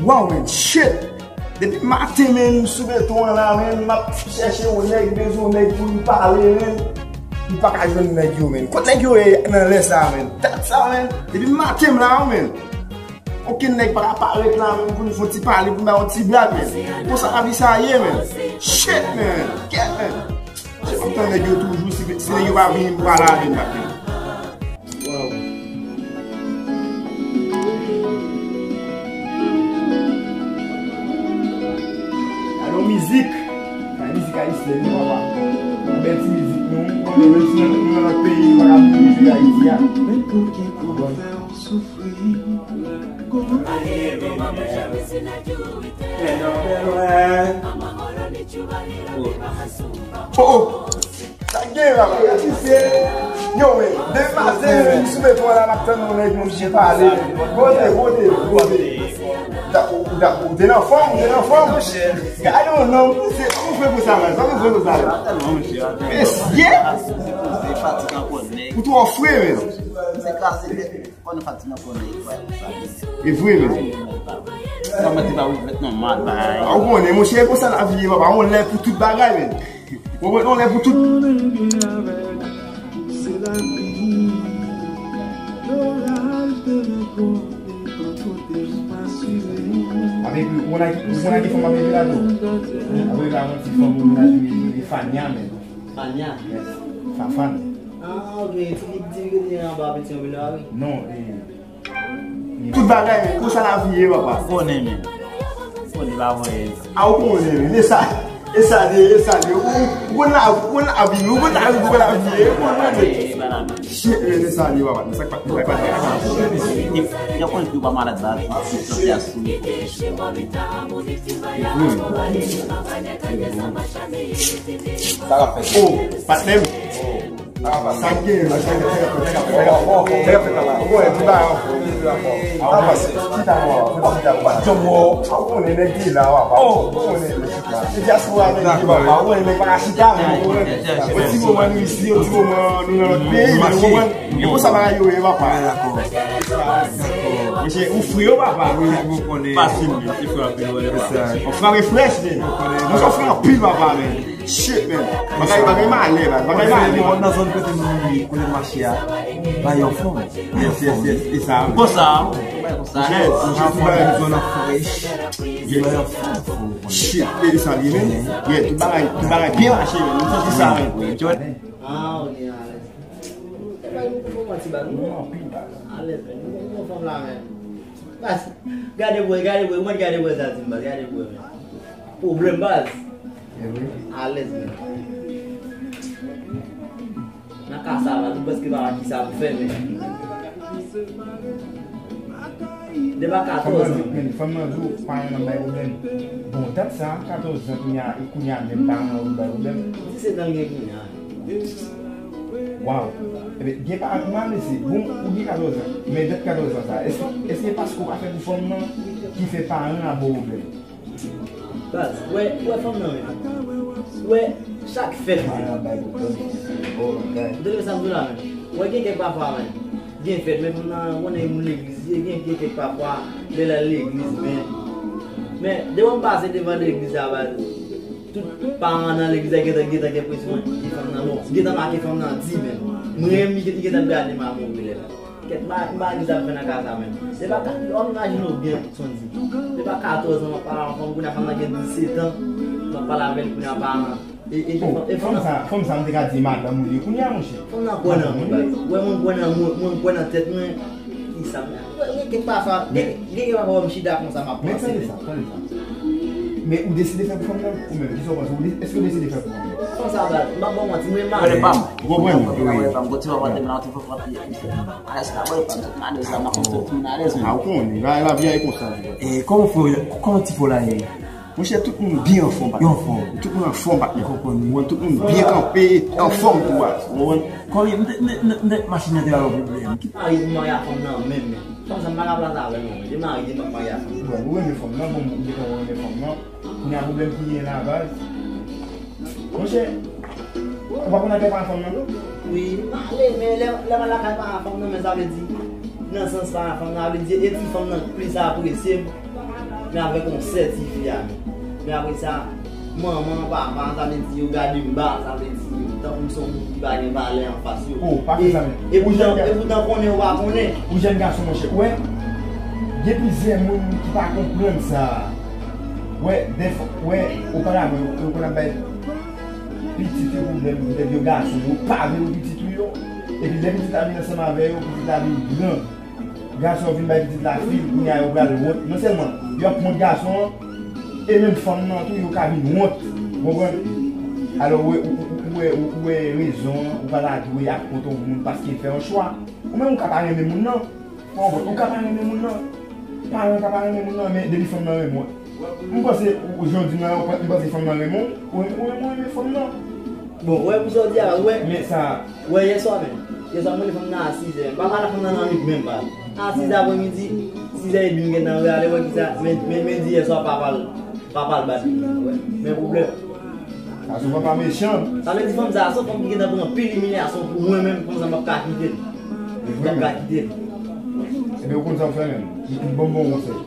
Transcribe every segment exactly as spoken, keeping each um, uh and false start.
Waw, men, shit! Depi maten, men, m sou beton an la, men, m ap chèche yon nèg, bezwen yon nèg pou m pale, men. M pa ka jwenn nèg yo, men. Kot nèg yo ye nan lè sa, men? Dat sa, men. Depi maten m la, men. Okenn nèg pa ka parèt la, men, pou n fè yon ti pale, pou n bay yon ti blag, men. Konsa lavi sa ye, men. Shit, men. Kèt, men. Se kontan nèg yo toujou, si, si nèg yo pa vini, m pral ale m pa vini. Waw. Gade yon mizik. Gade mizik ayisyèn, nou papa. Yon bèl ti mizik, nou. Konnen menm si nou nan lòt peyi, nou pa ka mizik Ayiti a. Men pou ki konn fè w soufri. Oh, oh. Sa gen la, la, ti se. Yo, men, depi maten, men, m sou beton la, m ap tann yon nèg, yon ti pale. Kote, kote, kote. Ou ta, ou ta, ou te nan fòm, ou te nan fòm. Gade yon nonm, se, ou fre pou sa, men, sa ou fre pou sa, men. Mesye! Ou twò fre, men. Fò nou fatig nan konnen, e vre, men. Sa mwen te pa regret non, mal bay. A, ou konnen, monchè, e konsa lavi ye, papa. Yon lè pou tout bagay, men. Ou konprann, yon lè pou tout. Avèk, ou konn a ki, ou konn a ki fanm avèk la, tou? Avèk la, yon ti fanm, ou menaj li, li Fania, men. Fania? Yes. Fafan. Ah, ok. Ti, ti, ti, anba peti anpil la, wi. Non, e, Tout bagay, men, konsa lavi ye, papa. Ou konnen, men. Ou konnen pa voye. A, ou konnen, men. E sa, e sa de, e sa de. Ou, ou konn la, ou konn lavi, ou konn lavi, ou konn lavi ye, ou konnen, men. Shit, men, e sa de, papa. Men sa k pa, sa k pa. Yo konn di w pa malad, baz. Se sante a sou. Sa k ap fèt? Oh, patnè m. Sa k gen, sa k gen, sa k gen, sa k gen. Ou konnen, tout bagay anfòm. Chita, papa, chita, papa. Ou konnen, nèg ki la, papa. Ou konnen, nèg ki la. Se dyaspora, nèg ki, papa. Ou konnen, nèg pa ka chita, men, ou konnen. Yon ti moman nou isi, yon ti moman nou nan lòt peyi, men, ou konprann? E konsa bagay yo ye, papa. Mesye, ou fre yo, papa. Fasil, men. Ou frape frèch, men. Ou frape anpil, papa, men. Shit, man. Bagay, bagay malè, man. Bagay malè. Mwen nan zòn kote mwen ye, kote m mache a, bay anfòm. Yes, yes, yes. E sa. Konsa. Konsa. Yes. Mwen se tou bay zòn an frèch. Bay anfòm. Shit, e sa li, man. Yeah, tout bagay, tout bagay byen mache, man. Mwen santi sa, man. Ah, ok, alèz. E pa yon konpranman ti baz. Non, anpil baz. Alèz, man. Nou konn fanm la, man. Baz, gade bwè, gade bwè, mwen gade bwè sa di m, baz, gade bwè, man. Pwoblèm, baz. Alèz, men. Nan ka sa, baz, ou prèske pa wè kisa pou fè, men. Depi katòz an. Fanm nan di w, paran l ap bay pwoblèm. Bon, dat sa, katòz an, kounye a, e kounye a menm paran l ap bay pwoblèm. Disèt an l gen kounye a. Waw. Ebyen, gen paran, m ap lese. Bon, ou gen katòz an, men dat katòz an sa, èske, èske paske w pa fè pou fanm nan ki fè paran l ap ba w pwoblèm? Baz, wè, wè fanm nan menm. Wè, chak fèt menm. Ou tande sa m di w la menm? Wè gen kèk pafwa menm. Gen fèt, men fanm nan, ou konnen moun legliz ye, gen, gen kèk pafwa, lè l al legliz, men. Men, depi m pase devan legliz la, baz, tout paran nan legliz la gentan, gentan gen presyon, e fanm nan, bon, gentan make fanm nan di menm. Mwen menm, li gentan gade m a move lè la. Kèt, m pa, m pa di sa m fè nan ka sa menm. Se pa ka, w ap imajine w byen, Sondy. Se pa katòz an m ap pale a yon fanm, kounye a fanm nan gen disèt an, m ap pale avè l kounye a paran. E, e, e fanm sa, fanm sa m te ka di madanm ou ye kounye a, monchè. Fanm nan kwè nan mwen, baz. Wè, mwen kwè nan mwen, mwen kwè nan tèt mwen. Ki sa, mwen, mwen, kèk pafwa, gen, gen, gen pafwa m chita konsa, m ap panse. Men tande sa, tande sa. Men ou deside fè pou fanm nan, ou menm, kisa w panse? Ou de-, èske ou deside fè pou fanm nan? Fanm sa, baz, m p ap ba w manti, mwen renmen. Ou konprann? Wi. Alèz la, mwen pa tout moun alèz, men. Ah, ou konnen, la, lavi a e konsa. E kòman fò, kòman ti fò la ye? Monchè, tout moun byen anfòm, patnè. Yo anfòm. Tout moun anfòm, patnè. Ou konprann? Ou konprann? Tout moun byen kanpe, anfòm tou a. Ou konprann? Kòman, m te, m, m, m, machin nan te ba yo pwoblèm. Ki mari pou mari a fanm nan menm, men. Fanm sa, m pa ka plase avè l, non. Li mari, li pa mari a fanm. Bon, ou renmen fanm nan, bon, ou gentan renmen fanm nan. Kounye a pwoblèm ki gen la, baz. Monchè, ou pa konn atè paran fanm nan, non? Wi, m ale, men lè, lè m al lakay paran fanm nan, men sa vle di, nan sans paran fanm nan, sa vle di, e ti fanm nan k plis apresye m. Men avèk yon sèl tifi a menm. Men apre sa, manman, papa, sa vle di yo gade m ba, sa vle di tankou m se yon moun ki pa gen valè anfas yo. Oh, pa fè sa menm. E poutan, e poutan konnen ou pa konnen. Ou jèn gason, monchè. Ou wè, gen plizyè moun ki pa konprann sa. Ou wè, dèfwa, ou wè, oparavan, yo, yo konn ap bay pitit yo pwoblèm, poutèt yo gason, yo pa vle yo pitit ou yo. Epi lè pitit la vin ansanm avè yo, pitit la vin gran. Gason yo vin bay pitit la fil, kounye a yo pral wont. Non sèlman, yo ap wont gason an, e menm fanm nan tou, yo ka vin wont. Ou konprann? Alò, ou wè, ou, ou, ou wè, ou, ou wè rezon an, ou pa ta dwe ap wont yon moun paske l fè yon chwa. Ou menm ou ka pa renmen moun nan. Ou konprann? Ou ka pa renmen moun nan. Paran ka pa renmen moun nan, men depi fanm nan renmen w. M panse, ou, ou jan w di m nan, m panse fanm nan renmen w, ou renmen, ou renmen, ou renmen fanm nan. Bon, ou wè pou sa w di a, ou wè. Men sa, Wè, yèswa menm. Yèswa, m rele fanm nan a sizè. M pa pale ak fanm nan nan lit menm pa. A sizè aprèmidi, sizè epi m gentan rale, wè kisa, men, men, men di yèswa papa l, papa l bat li, wè. Men pwoblèm. Sa se papa mechan. Sa vle di fanm sa, se yon fanm ki gentan pran anpil imilyasyon pou mwen menm, fanm sa m p ap ka kite l. M p ap ka kite l. Ebyen, ou konn sa w fè menm. M, m ban w bon konsèy.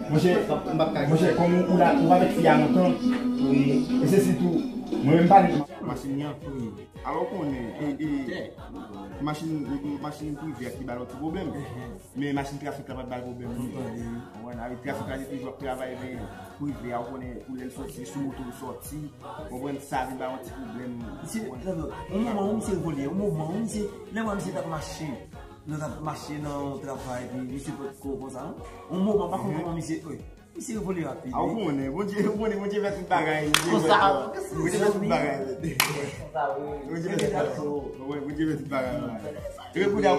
Monchè, m p ap ka kite l. Monchè, kòm ou, ou la, ou avèk fi a lontan, wi, e se sitou, mwen menm m pale. Machin li an tou ye. Alò, ou konnen, e, e, machin, machin prive a ki ba l yon ti pwoblèm. Men machin trafik la pa t ba l pwoblèm non. Ou konprann? Avèk trafik la, li toujou ap travay, men prive a, ou konnen, pou lè l soti, sou moto l soti. Ou konprann? Sa vin ba l yon ti pwoblèm. Misye, yon moman, wi, misye vole, yon moman, wi, misye, lè mwen, misye t ap mache, nou t ap mache nan yon travay, epi misye pot ko konsa, non? Yon moman, pa konn kòman misye, wi. Misye vole rapid, wi. A, ou konnen, Bondye, ou konnen, Bondye fè tout bagay. Konsa, Bondye fè tout bagay. Konsa, wi. Bondye fè tout bagay. Wi, Bondye fè tout bagay. Epi kounye a,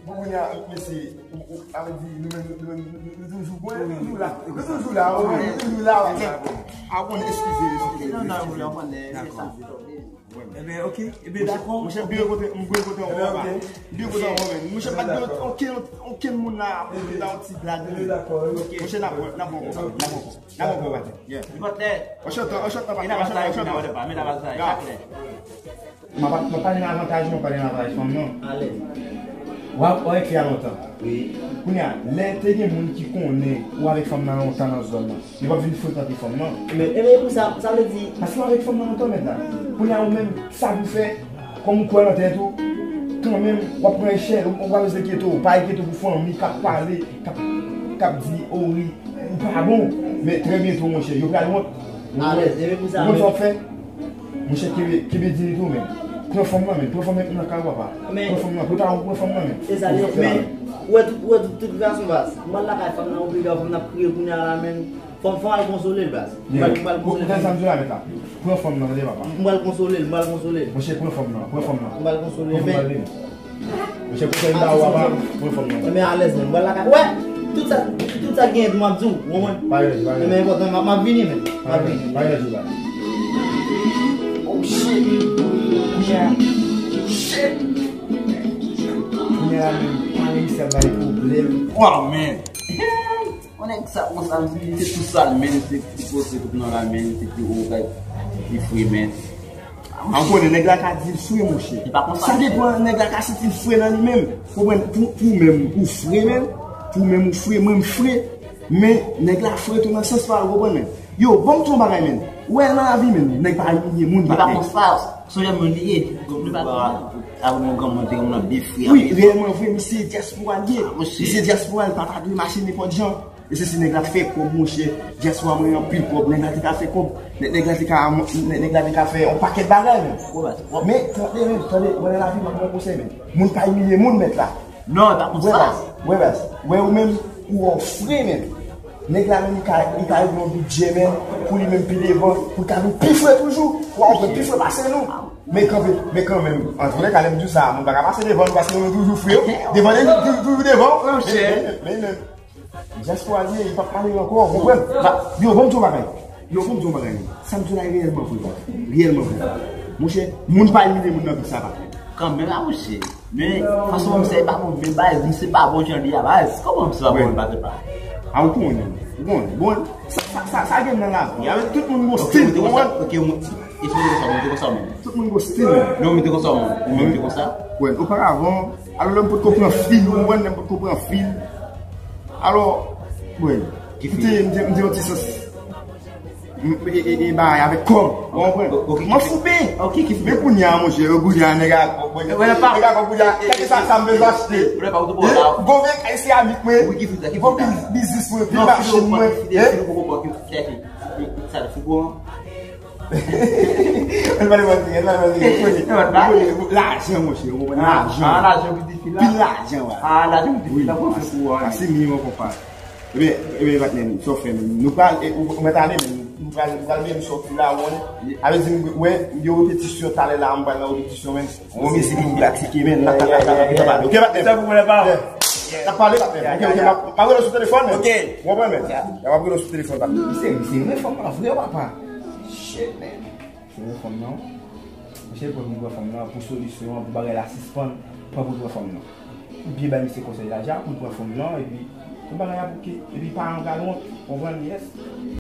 kounye a, mesye, ou, ou, sa vle di, nou menm, nou menm, nou, nou toujou, nou toujou la. Nou toujou la, wi, nou toujou la, wi. A, ou konnen, eskize, eskize. Non, non, ou konnen, se sa. Ebyen, ok. Ebyen, dakò. Monchè, m byen kontan, m byen kontan wè w, papa. M byen kontan wè w, men. Monchè, pa t gen okenn, okenn moun la pou vin ba yon ti blag, non. Monchè, n ap wè, n ap wè w, n ap wè w, n ap wè w, papa. Yeah. Enchanté, enchanté, papa. Enchanté, enchanté, papa. M ap, m ap pale nan avantaj, m ap pale nan avantaj fanm nan. Alèz. W ap, w avèk fi a lontan. Wi. Kounye a, lè te gen moun ki konnen ou avèk fanm nan lontan nan zòn nan, li p ap vin frekante fanm nan. Men, e men pou sa, sa vle di. Paske w avèk fanm nan lontan, mèt la. Kounye a, ou menm, sa pou fè, kòm ou kwè nan tèt ou, kanmenm, w ap pran echèl, ou, ou pa bezwen enkyete w, pa enkyete w pou fanmi k ap pale, k ap, k ap di, o wi, ou pa bon. Men trè byento, monchè, yo pral wont. Alèz, e men pou sa menm. Ou konn sa w ap fè? Monchè, kenbe, kenbe diyite w, men. Pran fanm nan, men. Pran fanm nan nan kay ou, papa. Pran fanm nan. Prepare w pou pran fanm nan, men. Se sa, men, ou wè tout, ou wè tout, tout gason baz. M al lakay fanm nan, oblije fanm nan ap kriye kounye a la, men. Fò, fò m al konsole l, baz. M al, m al konsole l. Ou konn sa m di w la, mèt la? Pran fanm nan, tande, papa. M al konsole l, m al konsole l. Monchè, pran fanm nan, pran fanm nan. M al konsole l, men. Monchè, konsèy m ba ou a, pa pran fanm nan. Men alèz, men. M al lakay. Wè, tout sa, tout sa gen, m ap di w, ou konprann? Pa rele, pa rele. Men enpòtan, m ap, m ap vini, men. M ap vini. Pa rele, pa rele. Oh, shit. Yeah. Shit. Kounye a, men, pa rele, sa bay pwoblèm. Wow, man. Yon nèg sa konsa, li se tou sal, men li se pi pwose tout nan la, men li se pi wo, li fre, men. An konnen, nèg la ka di l fre, monchè. Li pa konsa, sa depann, nèg la ka santi l fre nan li menm. Konprann, pou, pou menm, ou fre, men. Pou menm, ou fre, mwen, m fre. Men, nèg la fre tou nan sans pa l, konprann, men. Yo, ban m di w yon bagay, men. Ou wè, nan lavi, men, nèg pa imilye moun, patnè. Li pa konsa, se yon moun li ye. Li pa konsa. Avè yon granmoun, te yon moun byen fre. Wi, reyèlman vre, misye dyaspora l ye. Misye dyaspora l, pa ta dwe mache nenpòt jan. E se si nèg la t fè kòb, monchè. Dyaspora mwen anpil kòb. Nèg la te ka fè kòb. Nèg, nèg la te ka, nèg, nèg la te ka fè yon pakèt bagay, men. Men, tande, men, tande, mwen nan lavi, m ap ba w konsèy, men. Moun pa imilye moun, mèt la. Non, e pa konsa. Wè, baz. Wè, baz. Wè, ou menm, ou wè w fre, men. Nèg la, menm, li ka, li ka regle yon bidjè, men, pou li menm pi devan, pou l ka vin pi fre toujou. Wè, ou pran pi fre pase nou. Men kanpe, men kanmenm, antouka, lè m di w sa, moun pa ka pase devan nou, paske nou toujou fre, wi. Devan, toujou, toujou devan. Men, men, men, men. Dyaspora li ye, li p ap pale ankò, ou konprann? Yo, ban m di w yon bagay. Yo, ban m di w yon bagay. Sa m di w la, e reyèlman vre, baz. Reyèlman vre. Monchè, moun pa imilye moun nan vi sa, pa. Kanmenm, a, monchè. Men, fason misye pa bon, men baz, misye pa bon jan li a, baz. Kòman misye pa bon, baz, pa? A, ou konnen, ou konnen. Bon, sa, sa, sa, sa gen nan lavi. Avèk tout moun gon stil, ou konprann? Ok, ou, e se konsa, ou te konsa, men. Tout moun gon stil, men. Non, ou te konsa, men. Ou menm te konsa? Wè, oparavan, Alò, lè m potko pran fil, ou konprann, lè m potko pran fil. Alò, bon, M te, m te, m te yon ti sòs. M, e, e, e, bagay avèk kòb. Ou konprann? M an fou ben. Ok, ki fou? Men kounye a, monchè, yo kounye a, nèg a kòb, nèg a kòb kounye a, kèlkeswa sa m bezwen achte. Gwo vye kay seramik mwen, gwo biznis mwen, pil machin mwen. Lajan, monchè, ou konprann? Lajan. Pil lajan, wè. Pase minimòm, konpa. Ebyen, ebyen, patnè m, sa w fè menm? Nou pral, e, ou, ou mèt ale menm. Nou pral, nou pral menm sòti la, ou konnen. Avè di, m, wè, yo repetisyon talè la, m pral nan repetisyon menm. Yon mizik pou m pratike menm. N ap, n ap, n ap, n ap, n ap pale. Ok, patnè m? N ap pale, patnè m. Ok, ok, m ap, m ap rele w sou telefòn menm. Ok. Ou konprann menm? Y ap rele w sou telefòn, patnè m. Misye, misye renmen fanm nan vre, papa. Shit, man. Misye renmen fanm nan. Misye pran pou l pran fanm nan, pou solisyon an, pou bagay la sispann, pran pou l pran fanm nan. Ou byen bay misye konsèy la deja, pou l pran fanm nan, epi tout bagay ap oke. Epi paran pral wont, konprann, yes.